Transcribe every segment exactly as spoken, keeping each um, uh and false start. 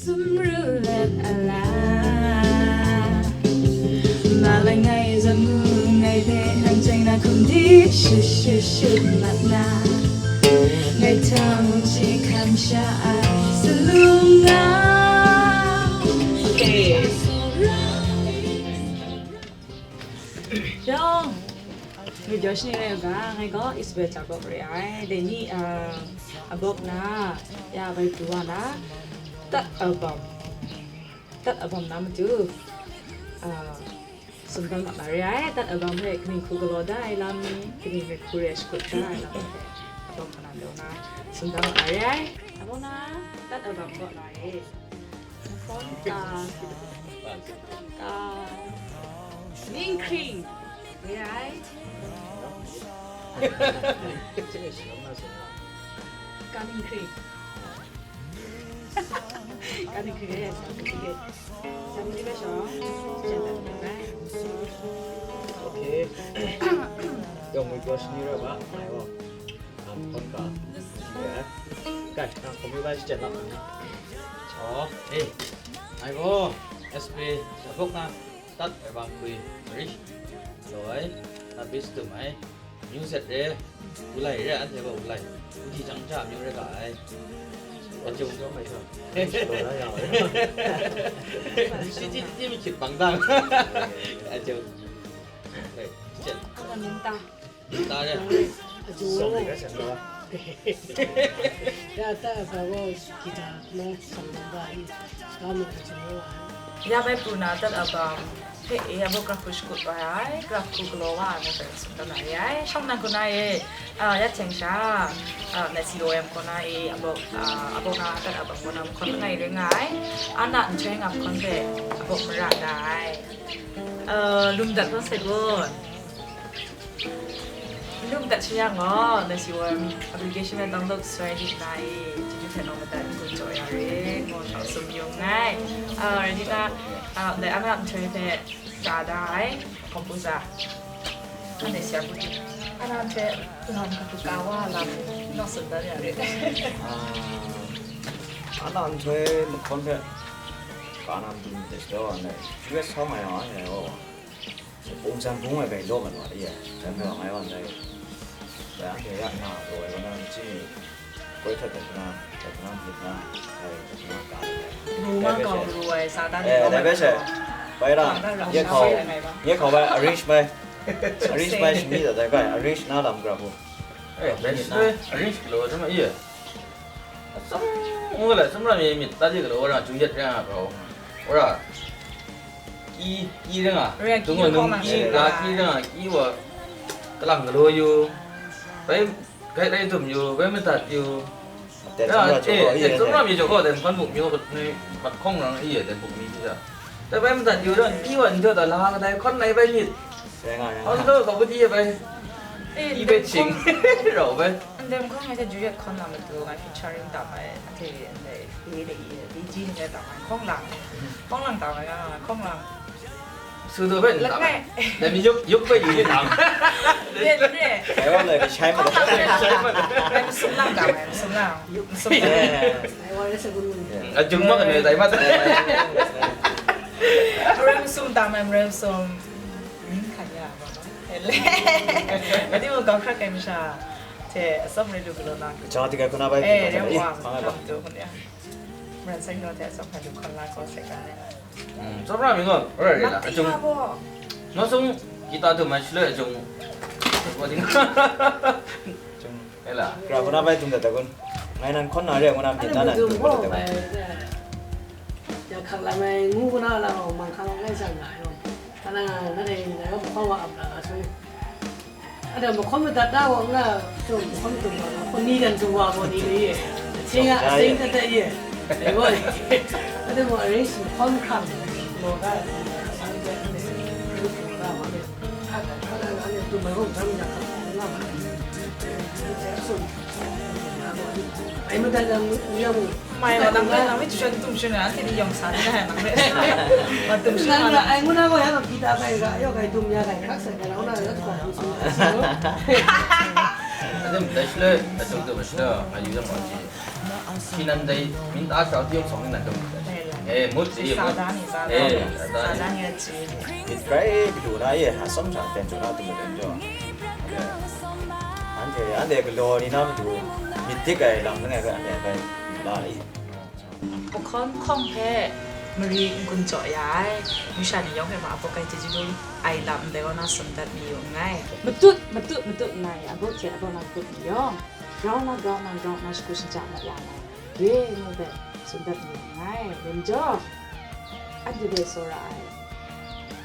Sumru let a la. Malai ngai zam ngu ngai hpe nang chyeng na hkum di shut shut shut mat na. Ngai htang shi hkam sha ai salung nga. Yawng, ngai Josh ni rai u ga, ngai gaw Isabel Jacob rai ai. Dai ni, ah, abawk na, ya bai pru wa na, tat album, tat album na matu, ah, sumdan mat na re ai, tat album hpe kaning hku galaw da ai lam ni, kaning hpe hku re shakut da ai lam hpe, abawk hkanan daw na, sumdan mat na re ai. Abawk na, tat album kaw na e. Phone ka, ka, ning hkring, re ai. Ka ning hkring. Ka ning hkring e, sa hkring e. Sa hkring e, sa hkring e. Okay. Yawng mui gaw shani rai ba, ngai gaw. Nang hkawn ka, shani rai. Kai, nang hkawn mi bai shachyen lap nang. Chaw, e. Ngai gaw, S P, Jacob na, tat ai bang hkui, Marish, loi, na bis tum ai. Amyu set re, Wulai re, anhte gaw Wulai. Wuti jang ja amyu re ga ai. Acung. Shi ti ti mi hkyit bang dang. Acung. Hei, jen. Minta. Minta re. Acung. Ya ta sa gaw kita na sang ba ni. Ka mi acung wa. Ya bai pru na tat album hpe e, abawk grap hku shakut wa ai, grap hku galaw wa ai, abawk hpe sumdan na re ai. Shawng nnan hku na e, ah, ya hkyeng sha, ah, na C O M kaw na e, abawk, ah, abawk na tat album kaw na mahkawn langai ring nga ai. Ana nhtoi nga mahkawn hpe abawk mara da ai. Ah, lum dat hpang sai gun. Lum dat shi yang gaw, na C O M application na download sai di na e, chyeju hte nawng madat n-gun jaw ya re, ngu hkau sum yung nngai. Ah, rai nna, ah, ndai Ana nhtoi hpe ga da ai, composer. Anhte sha bu, Ana hte lam hkatu ka wa lam, nawk tsun dan ya re. Ah, Ana nhtoi mahkawn hpe ka na matu myit dai shi taw, ndai U S sawng ai yang anhte gaw, Bung san bung ai bai law mat wa de, dai majaw ngai wa ndai, dai anhte ya na law ai wa na, machyi ni koi htet dat na, dat na, myit na, ai dat na, ka ai. Ru ma kau ru ai, sa dan ni, eh, dai bai she, bai ra, nye hkau, nye hkau bai arrange bai, arrange bai shani dat dai bai, arrange na lam gra bu. Eh, dai shi dai, arrange galaw ai hta ma, iya. Atsam ngu gala, sumram e myit tat e galaw, wora, ju yet ring a hkau, wora, kyi, kyi ring a, Ring a, kyi dung wa nung kyi, kyi, ra kyi ring a, kyi wa, kalang galaw yu, bai, gai rai dum yu, bai madat yu. Teng sumram jaw gaw, eh, teng sumram e jaw gaw, teng hkan buk mi, ni, mat hkawng rang, iya, teng buk mi, iya. Dai bai madat yu ran, kyi wa n jaw da, la kadai hkawn lai bai myit. Rai nga, rai nga. Hkawn gaw, kau pudi e bai. Eh, kyi bai ching, rau bai. Ndem hkawng ngai hte Juliet hkawn na matu ngai featuring tam ai, anhte ndai, de de i, de ji ni ngai tam ai, hkawng lang, hkawng lang tam ai, nga hkawng lang. Su daw bai n tam ai. Langai. Dai mi yuk, yuk bai yu ni tam. De, de. Ngai wa lai, shai ma. Hkawng lang, ngai masum lang tam ai, masum lang. Masum lang. Eh. Ngai wa lai sa gun gun. A jung ma kan dai ma. Rai masum tam ai, rai masum. Hmm, kan ya, ba ba. Ele. Adi mo kau krak kai masha. Te, asam rai lu galaw na. Kachang ti kai kuna bai. Eh, ki rai wa, ma ngai ba. Ram tu kun ya. Maran sai no te asam rai lu kon la ko se ka ne. Hmm, so pra mi ngo, ora re la, Lak ti acung. Ya bo. No sung kita tu mai shloi acung. Wa ding. Acung. Ela. Kra kuna bai tung da ta kun. Ngai nan kon na re, kuna mi na nan tung da ta kun. Ya khak la mai ngu kuna la mang khang ngai sa nga yo. Ka na na dai ngai ko khong wa ap la la sui. Ada mahkawn madat da wa nga, so mahkawn tum wa, mahkawn ni dan tum wa ko ni le ye. Sing a, sing ta ta ye. Ai boy. Ada mo arrange mahkawn kang. Mo ka, sang ta ne. Ka ka ka ka ne tum mai ko dam ja ka na ma. So. Ai madat da mu ya mu. Mai wa nang le nang le chushan tum shin na, ti di yong san na nang le. Wa tum shin na. Ai ngu na ko ya ka kita kai ka, yo kai tum ya kai, kak sa kai la, na ya ka. Dai shaloi, a jung tu ma shada, nga yu yang ma ji. Shi nan dai, min ta shau ti yawng sawng ni nan dum. Eh, mut si, mut. Eh, sa da ni, sa da ni. Eh, sa da ni. Sa da ni a ji. Myit grai gadu na ye, a tsawm hta ten jaw na tu ma ten jaw. Anhte, anhte galaw ni na matu, myit dik ai lam langai hpe anhte bai la i. Hkawng hkawng hpe mari n-gun jaw ya ai, masha ni yawng hpe ma a bawk ai chyeju dum ai lam ndai kaw na tsun dat mayu nngai. Matut, matut, matut nna ya, a bawk hte a bawk na matut ni yawng, grau na grau na grau na shagu shaja mat ya na, re ngu hpe tsun dat mayu nngai. Rim jaw, anhte hpe tsawra ai,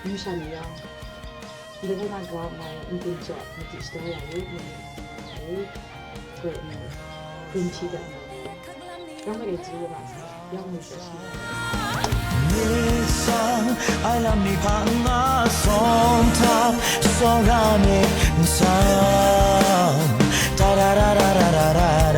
masha ni yawng, ndai kaw na grau nna ya, n-gun jaw, madi shadaw ya u, madi shadaw ya u, gaw, n-gun hpyi dat na, yawng hpe chyeju wa ma sa, yawng hpe chyeju wa ma sa. Myit sang, ai lam ni hpa nga sawm htap, tsawra myit n sang. Da da da da da da da.